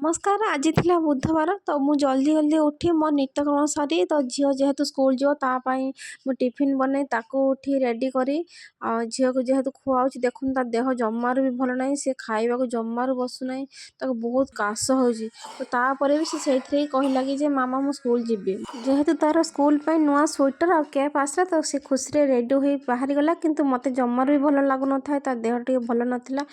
ନମସ୍କାର। ଆଜି ଥିଲା ବୁଧବାର। ତ ମୁଁ ଜଲ୍ଦି ଜଲ୍ଦି ଉଠି ମୋ ନିତ୍ୟକର୍ମ ସାରି, ତ ଝିଅ ଯେହେତୁ ସ୍କୁଲ ଯିବ, ତା ପାଇଁ ମୁଁ ଟିଫିନ୍ ବନେଇ ତାକୁ ଉଠି ରେଡ଼ି କରି ଆଉ ଝିଅକୁ ଯେହେତୁ ଖୁଆଉଛି, ଦେଖନ୍ତୁ, ତା ଦେହ ଜମାରୁ ବି ଭଲ ନାହିଁ। ସେ ଖାଇବାକୁ ଜମାରୁ ବସୁନାହିଁ। ତାକୁ ବହୁତ କାଶ ହେଉଛି। ତ ତାପରେ ବି ସେ ସେଇଥିରେ ହିଁ କହିଲା କି ଯେ ମାମା, ମୁଁ ସ୍କୁଲ ଯିବି। ଯେହେତୁ ତାର ସ୍କୁଲ ପାଇଁ ନୂଆ ସ୍ୱେଟର ଆଉ କ୍ୟାପ୍ ଆସିଲା, ତ ସେ ଖୁସିରେ ରେଡ଼ି ହୋଇ ବାହାରିଗଲା। କିନ୍ତୁ ମୋତେ ଜମାରୁ ବି ଭଲ ଲାଗୁନଥାଏ। ତା ଦେହ ଟିକେ ଭଲ ନଥିଲା।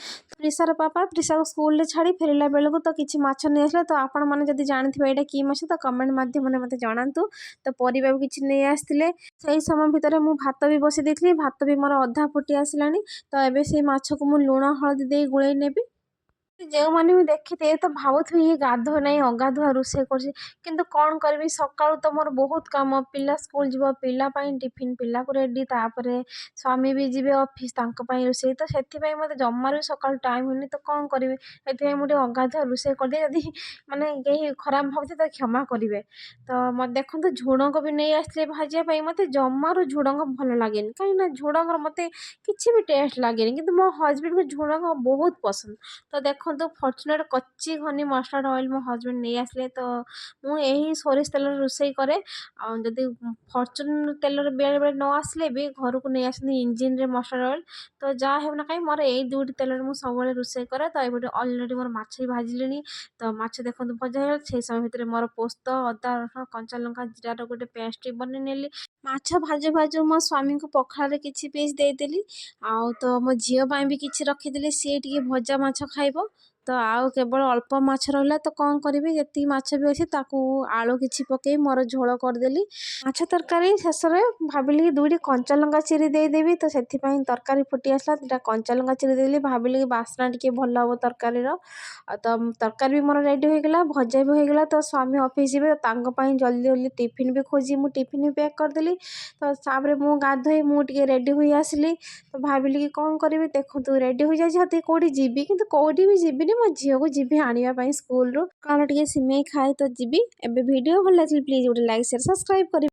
ପ୍ରିସାର ପାପା ପ୍ରିସାକୁ ସ୍କୁଲରେ ଛାଡ଼ି ଫେରିଲା ବେଳକୁ ତ କିଛି ମାଛ ନେଇ ଆସିଲା। ତ ଆପଣମାନେ ଯଦି ଜାଣିଥିବେ ଏଇଟା କି ମାଛ, ତ କମେଣ୍ଟ ମାଧ୍ୟମରେ ମୋତେ ଜଣାନ୍ତୁ। ତ ପରିବା ବି କିଛି ନେଇ ଆସିଥିଲେ। ସେଇ ସମୟ ଭିତରେ ମୁଁ ଭାତ ବି ବସେଇ ଦେଇଥିଲି। ଭାତ ବି ମୋର ଅଧା ଫୁଟି ଆସିଲାଣି। ତ ଏବେ ସେଇ ମାଛକୁ ମୁଁ ଲୁଣ ହଳଦୀ ଦେଇ ଗୋଳେଇ ନେବି। ଯେଉଁମାନେ ବି ଦେଖିଥିବେ ତ ଭାବୁଥିବେ, ଇଏ ଗାଧୋଇ ନାହିଁ, ଅଗାଧୁଆ ରୋଷେଇ କରୁଛି। କିନ୍ତୁ କ'ଣ କରିବି? ସକାଳୁ ତ ମୋର ବହୁତ କାମ। ପିଲା ସ୍କୁଲ ଯିବ, ପିଲା ପାଇଁ ଟିଫିନ୍, ପିଲାକୁ ରେଡ଼ି, ତାପରେ ସ୍ୱାମୀ ବି ଯିବେ ଅଫିସ୍, ତାଙ୍କ ପାଇଁ ରୋଷେଇ। ତ ସେଥିପାଇଁ ମୋତେ ଜମାରୁ ବି ସକାଳୁ ଟାଇମ୍ ହୁଏନି। ତ କ'ଣ କରିବି? ସେଥିପାଇଁ ମୁଁ ଟିକେ ଅଗାଧୁଆ ରୋଷେଇ କରିଦିଏ। ଯଦି ମାନେ କେହି ଖରାପ ଭାବୁଥିବେ, ତ କ୍ଷମା କରିବେ। ତ ମୋତେ ଦେଖନ୍ତୁ, ଝୁଡ଼ଙ୍ଗ ବି ନେଇ ଆସିଥିଲେ ଭାଜିବା ପାଇଁ। ମୋତେ ଜମାରୁ ଝୁଡ଼ଙ୍ଗ ଭଲ ଲାଗେନି, କାହିଁକିନା ଝୁଡ଼ଙ୍ଗର ମୋତେ କିଛି ବି ଟେଷ୍ଟ ଲାଗେନି। କିନ୍ତୁ ମୋ ହଜବେଣ୍ଡକୁ ଝୁଡ଼ଙ୍ଗ ବହୁତ ପସନ୍ଦ। ତ ଦେଖନ୍ତୁ, ଫର୍ଚୁନର କଚି ଘନି ମଷ୍ଟାର୍ଡ଼ ଅଏଲ୍ ମୋ ହଜବେଣ୍ଡ ନେଇ ଆସିଲେ। ତ ମୁଁ ଏହି ସୋରିଷ ତେଲରେ ରୋଷେଇ କରେ। ଆଉ ଯଦି ଫର୍ଚୁନ ତେଲରେ ବେଳେବେଳେ ନ ଆସିଲେ ବି ଘରକୁ ନେଇ ଆସନ୍ତି ଇଞ୍ଜିନରେ ମଷ୍ଟାର୍ଡ଼ ଅଏଲ୍। ତ ଯାହା ହେଉ ନା କାହିଁ, ମୋର ଏଇ ଦୁଇଟି ତେଲରେ ମୁଁ ସବୁବେଳେ ରୋଷେଇ କରେ। ତ ଏପଟେ ଅଲରେଡ଼ି ମୋର ମାଛ ବି ଭାଜିଲିଣି। ତ ମାଛ ଦେଖନ୍ତୁ ଭଜା ହେଇଗଲା। ସେଇ ସମୟ ଭିତରେ ମୋର ପୋସ୍ତ, ଅଦା, ରସୁଣ, କଞ୍ଚା ଲଙ୍କା, ଜିରାର ଗୋଟେ ପେଷ୍ଟ ବନେଇ ନେଲି। ମାଛ ଭାଜୁ ଭାଜୁ ମୋ ସ୍ୱାମୀଙ୍କୁ ପଖାଳରେ କିଛି ପିସ୍ ଦେଇଦେଲି। ଆଉ ତ ମୋ ଝିଅ ପାଇଁ ବି କିଛି ରଖିଦେଲି। ସିଏ ଟିକେ ଭଜା ମାଛ ଖାଇବ। ତ ଆଉ କେବଳ ଅଳ୍ପ ମାଛ ରହିଲା। ତ କ'ଣ କରିବି? ଯେତିକି ମାଛ ବି ଅଛି, ତାକୁ ଆଳୁ କିଛି ପକାଇ ମୋର ଝୋଳ କରିଦେଲି ମାଛ ତରକାରୀ। ଶେଷରେ ଭାବିଲି କି ଦୁଇଟି କଞ୍ଚା ଲଙ୍କା ଚିରି ଦେଇଦେବି। ତ ସେଥିପାଇଁ ତରକାରୀ ଫୁଟି ଆସିଲା, ଦୁଇଟା କଞ୍ଚା ଲଙ୍କା ଚିରି ଦେଲି। ଭାବିଲି କି ବାସ୍ନା ଟିକେ ଭଲ ହେବ ତରକାରୀର। ଆଉ ତ ତରକାରୀ ବି ମୋର ରେଡ଼ି ହୋଇଗଲା, ଭଜା ବି ହୋଇଗଲା। ତ ସ୍ୱାମୀ ଅଫିସ୍ ଯିବେ, ତାଙ୍କ ପାଇଁ ଜଲ୍ଦି ଜଲ୍ଦି ଟିଫିନ୍ ବି ଖୋଜି ମୁଁ ଟିଫିନ୍ ବି ପ୍ୟାକ୍ କରିଦେଲି। ତ ତାପରେ ମୁଁ ଗାଧୋଇ ମୁଁ ଟିକେ ରେଡ଼ି ହୋଇ ଆସିଲି। ତ ଭାବିଲି କି କ'ଣ କରିବି? ଦେଖନ୍ତୁ, ରେଡ଼ି ହୋଇଯାଇଛି ସତେ କେଉଁଠି ଯିବି, କିନ୍ତୁ କେଉଁଠି ବି ଯିବିନି। ମୋ ଝିଅକୁ ଯିବି ଆଣିବା ପାଇଁ ସ୍କୁଲରୁ, କାରଣ ଟିକେ ସିମେଇ ଖାଇ ତ ଯିବି ଏବେ। ଭିଡ଼ିଓ ଭଲ ଲାଗିଲେ ପ୍ଲିଜ୍ ଗୋଟେ ଲାଇକ୍, ସେୟାର, ସବସ୍କ୍ରାଇବ୍ କରିବେ।